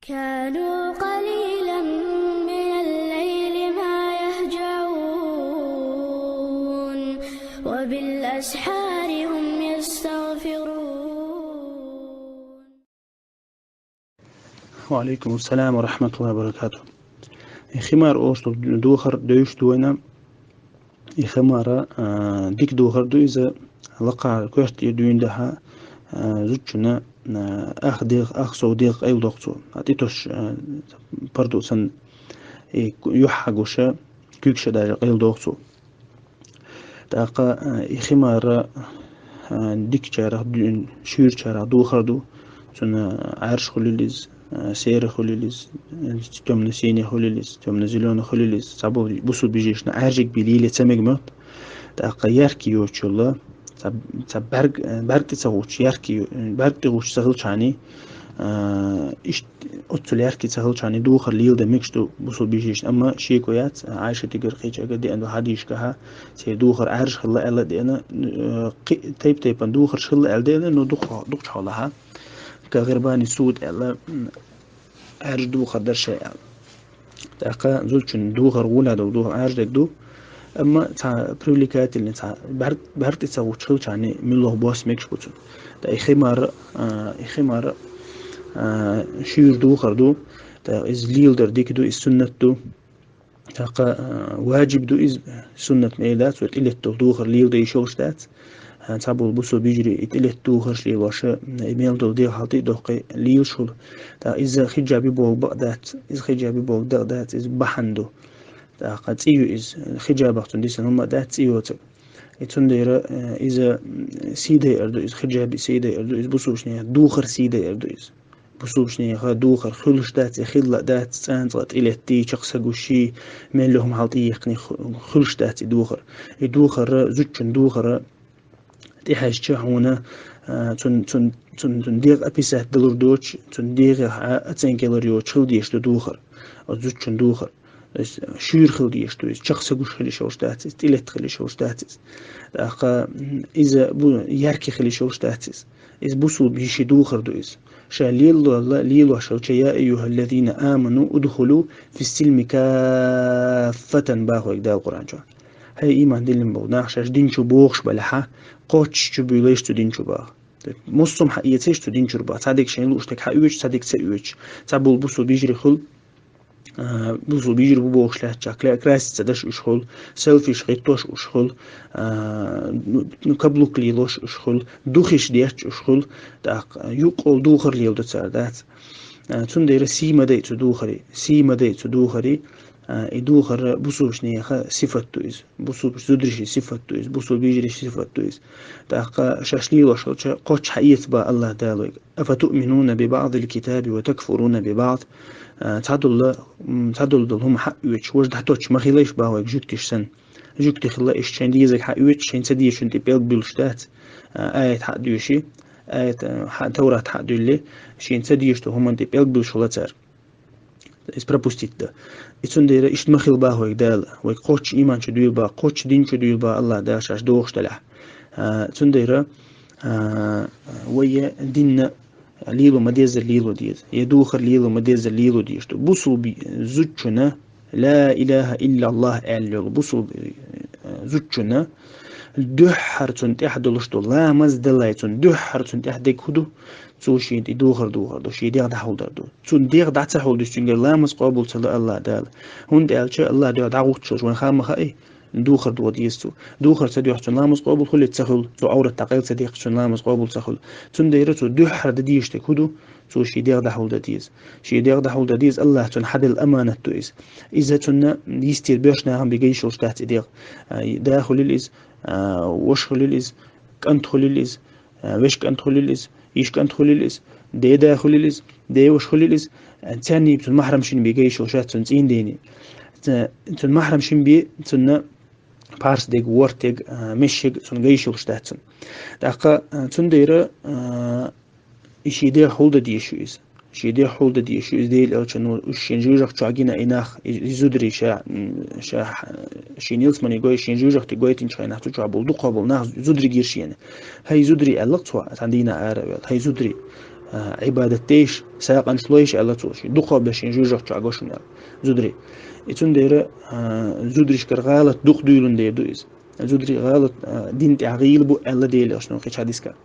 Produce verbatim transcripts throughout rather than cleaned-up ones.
كانوا قليلا من الليل ما يهجعون، وبالأسحار هم يستغفرون. وعليكم السلام ورحمة الله وبركاته. Химар ошту духар дойш дуйна. И химара, а, дик духар ду иза, лакха коьрта дуьйна дахьа, а, зудчуна, а, ах дегӀ, ах сов дегӀ къайладохцо. А тӀитош, а, парду сан и юхьа гуша, куьгша даже къайладохцо. ТӀаккха, а, и химара, а, дикачарах дуьйна, шуьйрачарах духар ду. Цунна Ӏаьржа хуьлилиз, а, сера хуьлилиз, а, тёмно-синий хуьлилиз, тёмно-зелёный хуьлилиз. Цхьаболу бусу бижишна Ӏаьржиг били ле ца мега моьтту. ТӀаккха яркий йоцуш йолу, цхьа, цхьа бӀаьрг, а, бӀаьрг тӀе ца гӀучу, яркий ю-, бӀаьрг тӀе гӀучу ца хилчхьани, а, иштта оццул яркий ца хилчхьани духар леладан мегаш ду бусу бижишна. Амма шеко яц, Ӏайшатигара кхечигара деана ду хьадийшкахьа, церан духар Ӏаьржа хилла аьлла деана, а, кхи-, тайп-тайпана духарш хилла аьлла деана, но дукха-, дукхачу хьолахьа. Ка гӀирбани суд аьлла, м, Ӏаьржа духар дара шайн аьлла. ТӀаккха зудчун духар гӀуна долу духар Ӏаьржа дерг ду, амма цхьа привлекательный, цхьа бӀаьрг, бӀаьрг тӀе ца гӀучу хилчхьани муьлхха бос мегаш бу цунна. ТӀаккха и химар, а, и химар, а, шуьйра духар ду, тӀаккха иза леладар дика ду, иза суннат ду. ТӀаккха, а, ваджиб ду иза, суннат мел дац, вай тӀелетталу духар леладайш йолуш дац. А, цхьаболу бусу бижри и тӀелетта духарш лелоша, и мел долу дегӀ хьалти а доккхий лелаш хуьлу. ТӀаккха иза хиджаби болу бакъ дац, иза хиджаби болу дакъ дац, иза бахьана ду. ТӀаккха цӀе ю иза, хиджабах цунна дисина хӀума а дац, цӀе йоцург. И цундела, а, иза, м, сий дайар ду, иза хиджаби сий дайар ду, иза бусулбанийн духар сий дайар ду иза. Бусулбанеха духар хуьлуш дац, и хилла а дац, цӀанцӀа тӀелеттий, чекх са гуший, мел хӀума хьал тӀеяьккхиний ху-, хуьлуш дац и духар. И духар, зудчун духар тӀехьаьжча хьуна, а, цун, цун, цун, цун дегӀ описать далур доцуш, цун дегӀах а оценка ялар йоцуш хила дезаш ду духар. Оцу зудчун духар. То есть, шуьйра хила дезаш ду иза, чекх са гуш хила йиш йолуш дац иза, тӀелетта хила йиш йолуш дац иза. ТӀаккха, м, иза бу-, яркий хила йиш йолуш дац иза. Иза бусулба йишин духар ду иза. Ша лелалла, лелош хилча, «Я айюхаллазина аману удхулу фиссилми каффатан», боху вайга Дала Къуръан чохь. ХӀай, ийман диллина болу нах, шаьш дин чу богӀуш балахьа, кхоччуш чу буьйлайша цу дин чу боху. Массо а хьаэцийша цу дин чуьра боху. Цхьа дерг шайна лууш дерг хьаоьцуш, цхьа дерг ца оьцуш, цхьаболу бусулба йижарий хуьлу, а, бусулба йижарий бу бохуш лаьттачохь, кла-, краситься даш уьш хуьлу, селфиш хӀиттош уьш хуьлу, а, ну, ну, каблук лелош уьш хуьлу, духиш детташ уьш хуьлу, тӀаккха юккъехула духар леладо цара, дац. А, цундела сий ма дай цу духаре, сий ма дай цу духаре, а, и духар бусулбанеха сифат ду иза, бусулба зударийн сифат ду иза, бусулба йижарийн сифат ду иза. ТӀаккха шаьш лелош хилча, кхоччуш хьаэца боху АллахӀ Дала вайга. «Афатуъминуна би баъдил китаби ва такфуруна би баъд?» А, цхьадолу, м, цхьадолу долу хӀума хьаоьцуш, важа дӀатоттуш ма хилайша боху вайга жуьгтиш санна. Жуьгти хилла иштта шайн дезарг хьаоьцуш, шайн ца дезачун тӀе пӀелг буьллуш дац. А, аят хьа а доьший, аят, а, хьа, Таврат хьа а дуьллий, шен ца дезачу хӀуманна тӀе пӀелг буьллуш хилла цара. Иза пропустить дан. И цундела иштта ма хила боху вайга Дала. Вай кхоччуш ийман чу дуьйла боху, кхоччуш дин чу дуьйла боху АллахӀ Дала шаьш догӀуш делахь. А, цундела, а, вай я динна лело ма деззара лело деза, я духар лело ма деззара лело дезаш ду. Бусулба зудчунна «Ла илаха иллаллах» аьлла йолу бусулба, э, зудчунна дуьххьара цунна тӀехь долуш ду, ламаз даллалц цунна дуьххьара цунна тӀехь дерг хӀун ду? Цо шен тӀе духар духар ду, шен дегӀ дӀахьулдар ду. Цунна дегӀ дӀа ца хьулдича, цуьнгара ламаз къобал ца ло АллахӀ Дала. ХӀунда аьлча АллахӀ дуьхьа дӀагӀуттуш волчу вайна хаа ма хаьий, духар духар деза цо. Духар ца дуьхьа цуьнан ламаз къобал хуьлий, ца хуьлу, цо Ӏоврат дӀакъайла ца дехкича, цуьнан ламаз къобал ца хуьлу. Цундела цо дуьххьара дан дезаш дерг хӀун ду? Цо шен дегӀ дӀахьулдан деза. Шен дегӀ дӀахьулдан деза, АллахӀа цунна хьаделла аманат ду иза. Иза цунна йистера боьрша нахана бен гайш йолуш дац и дегӀ. А, и да хуьлийла иза, а, ваша хуьлийла иза, кӀант хуьлийла иза, а, вешин кӀант хуьлийла иза, йишин кӀант хуьлийла иза, ден да хуьлийла иза, ден ваша хуьлийла иза, а, царний цунна махьрам шина бен гайш йолуш дац цунна цӀийнан дений. Ца-, цунна махьрам шина бен цунна парс дерг, ворхӀ дерг, а, месиг цунна гайш йолуш дац цунна. ТӀаккха, а, цундела, а, и шен дегӀ хьулдан дезаш ю иза. Шен дегӀ хьулдан дезаш ю иза, Делан Элчано уьш шен жожагӀате чохь гина и нах, и, и зударий ша, м, ша, шен ялсамане гой, шен жожагӀате гойтинчу хенахь цу чохь болу дукхахболу нах зударий гира шена. «ХӀай зударий», аьлла цо, цхьана дийнахь ара а ваьлла. «ХӀай зударий, а, Ӏибадат деш, сагӀанаш лойш аьлла цо, ший дукхагӀа беш ший жоьжахати чу гӀо шуна аьлла. Зударий. И цундела, а, зударашкара гӀалат дукха дуьйлун дер ду иза. Зударий гӀалат, а, дин тӀехь гӀийла бу аьлла Делан Элчано кхеча хьадисехь.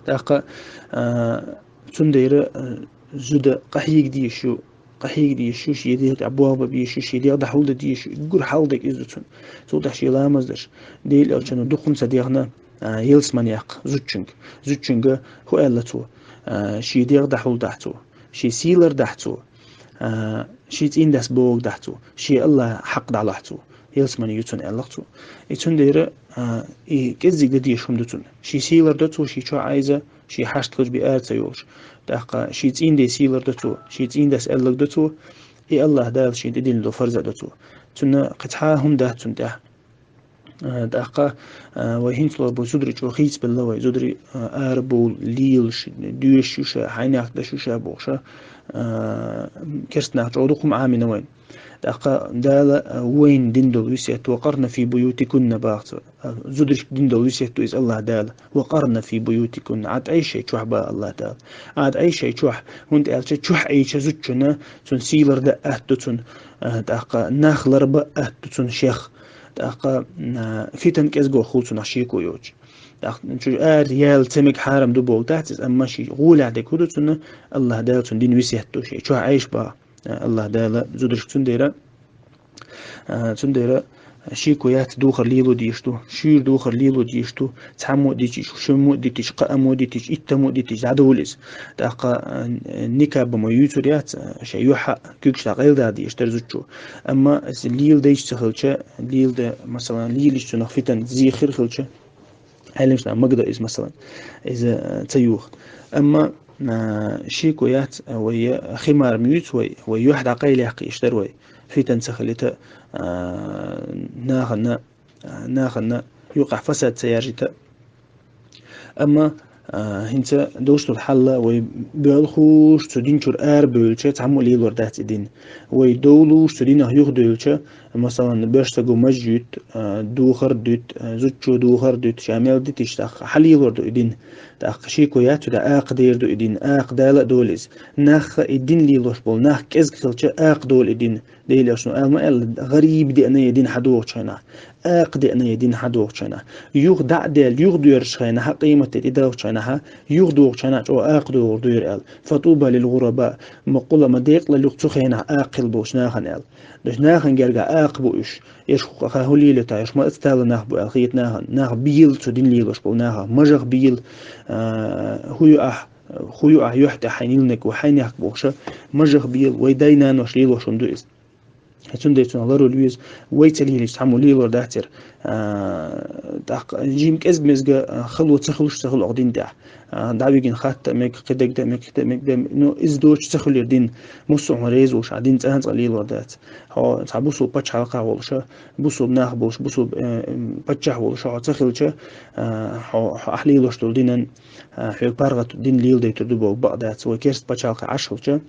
ТӀаккха, а, цундела, а, зуда къахьега дезаш ю, къахьега дезаш ю, ший дегӀ тӀехь болх бан безаш ю, ший дегӀ дӀахьулдан дезаш ю, уггар хьалха дерг иза ду цунна. Цул тӀаьхьа ший ламаз деш. Делан Элчано дуккха а ца дехна, а, ялсамани яккха зудчуьнга. Зудчуьнга хӀу аьлла цо, а, ший дегӀ дӀахьулдахь цо, ший сий лардахь цо, а, ший цӀийндас бохадахь цо, ший АллахӀа хьакъ дӀалахь цо, ялсамани ю цунна аьлла цо. И цундела, а, и кӀеззиг дан дезаш хӀума ду цунна. Ший сий ларду цо, ший чохь Ӏайза, ший хьашт хилча бен ара ца йолуш. ТӀаккха ший цӀийнден сий ларду цо, ший цӀийндас аьлларг ду цо, и АллахӀ Дала шена тӀедиллина долу фарз а ду цо. Цунна кхин цхьа а хӀума дац цунна тӀехь. А, тӀаккха, а, вай хӀинца лор бу зударий чӀогӀа хийцабелла вай, зударий, а, арабовла, лелаш, доьшуш ю ша, хьайнех деш ю ша бохуш, а, керста нах чӀогӀа дукха хӀума Ӏамийна вайна. ТӀаккха Дала, а, вайна дина долу весет: «Ва къарна фи буютикунна», боху цо. А, зударшка дина долу весет ду иза АллахӀ Дала. «Ва къарна фи буютикунна». Ӏад Ӏе шайн чохь, боху АллахӀ Дала. Ӏад Ӏе шайн чохь, хӀунда аьлча чохь Ӏийча зудчунна цунна сий лардан атта ду цунна, а, тӀаккха нах ларбан атта ду цунна шех. ТӀаккха, а, фитан кӀезиг хуьлу цунах шеко йоцуш. ТӀаккха чу ара яла ца мега хьарам ду боху дац иза, амма ший гӀолехь дерг хӀун ду цунна, АллахӀ Дала цунна дина весет ду шайн чохь Ӏе ша, боху, а, АллахӀ Дала зударшка. Цундела, а, цундела шеко яц, духар лело дезаш ду, шуьйра духар лело дезаш ду, цхьаммо а дитича, шиммо а дитича, кхааммо а дитича, иттаммо а дитича, дӀадовла иза. ТӀаккха, а, никаб ма юьйцур яц, а, шайн юьхь а, куьйгаш дӀакъайладан дезаш дара зудчо. Амма иза леладайча ца хилча, леладан, масалан, лелийча цунах фитан, зе хир хилча, Ӏеламнаха магадо иза, масалан, иза, а, ца юха. Амма, а, шеко яц, а, вай химар ма юьйцу вай, вай юьхь дӀакъайладаккха йиш дара вай. Фитан ца хилийта, а, нахана, а, нахана юкъахь фасад ца яржийта. Амма, а, хӀинца долуш долу хьал вай боьлхуш цу дин чуьра арабевлча, цхьаммо а лелор дац и дин. Вай довлуш цу динах юхадевлча, масалан, боьрша стага маж юьту, а, духар а дуьту, а, зудчо духар а дуьту, ша мел дитича, тӀаккха хьан лелор ду и дин? ТӀаккха шеко яц, цу тӀехь акха дер ду и дин, акха дала а долу иза. Нахха и дин лелош болу нах кӀезиг хилча, акха долу и дин. Делан Элчано ала ма аьлла, гӀариб деана я дин хьан дохучу хенахь, акха деана я дин хьан дохучу хенахь. Юха дӀа а даьлла, юха доьрзучу хенахь, къематде тӀедогӀучу хенахь, юха дохучу хенахь чӀогӀа акха догӀур ду яра аьлла. «Фатуба лил гӀураба», ма кхула, ма декъала ю цу хенахь акха хила болчу нахана аьлла. Даш нахана гергахь акха бу уьш. Еш хӀу къа хӀу лелийта, еш ма ацтала нах бу аьлла хета нахана. Нах бийла цу дин лелош болу нахах. Мажах бийла, а, хӀу ю ахь, хӀу ю ахь юьхь тӀехь хьайн йиллинарг ву, хьайнех бохуша, мажах бийла, вай дай-наноша лелош хӀума ду иза. Цундела цунах ларвала веза, вай ца лелийча цхьаммо лелор дац яра. А, тӀаккха жима кӀезга-мезга, а, хало ца хуьлуш ца хуьлу оха дин тӀехь. А, дӀавигина хатта а мега, кхидерг дан а мега, кхидерг дан а мега, ну, иза доцуш ца хуьлура дин. Массо а хӀума реза волуш, а дин цӀанцӀа лелор дац. Хьо цхьа бусулба пачхьалкхахь волуша, бусулба нах болуш, бусулба, э, паччахь волуша хьо ца хилча, а, хьо, хьо ахь лелош долу динан, а, хьоьга паргӀат дин леладайтур ду боху бакъ дац. Вай керста пачхьалкхехь Ӏаш хилча,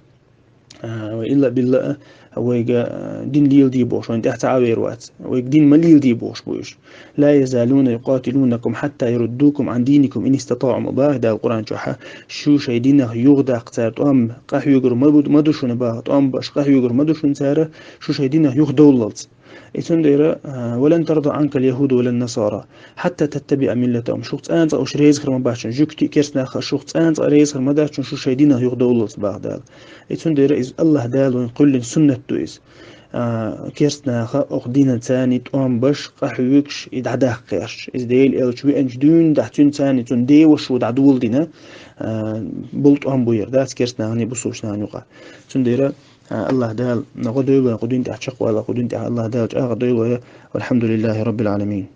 а, вай илла-билла а, вайга, а, дин леладе бохуш, вайна тӀехь цхьа а вер вац. Вайга дин ма леладе бохуш бу уьш. «Ла язалуна юкъатилунакум хьатта яруддукум ан диникум ин истатаӀу», ма боху Дала Къуръан чохь. Шу шайн динах юхадаккха цара тӀом къахьоьгур ма бу, ма ду шуна боху, тӀом беш къахьоьгур ма ду шуна цара, шу шайн динах юхадовллалц. И цундела, а, «Ва лан тарда анкал яхӀуду ва лан насара хьатта таттабиӀа миллатахӀум». Шух цӀанцӀа уьш реза хир ма бац шуна, жуьгтий а, керста нах а шух цӀанцӀа реза хир ма дац шуна, шу шайн динах юхадовллалц боху Дала. И цундела иза АллахӀ Дала вайна кхоьллина суннат ду иза. А, керста наха оха динан царний тӀом беш, къахьоьгуш, и дӀадаккха гӀерташ. Иза Делан Элча веанчу дуьйна дахь цуьнан царний цунна деваш ву дӀадоладина, а, болу тӀом бу яра дац керста наханий бусулба наханий юкъахь. Цундела, а, АллахӀ Дала гӀо дойла вайн кху дин тӀехь, чекхвала кху дин тӀехь АллахӀ Дала, чӀагӀ дойла вай. Валхьамдулиллахи Раббил Ӏаламин.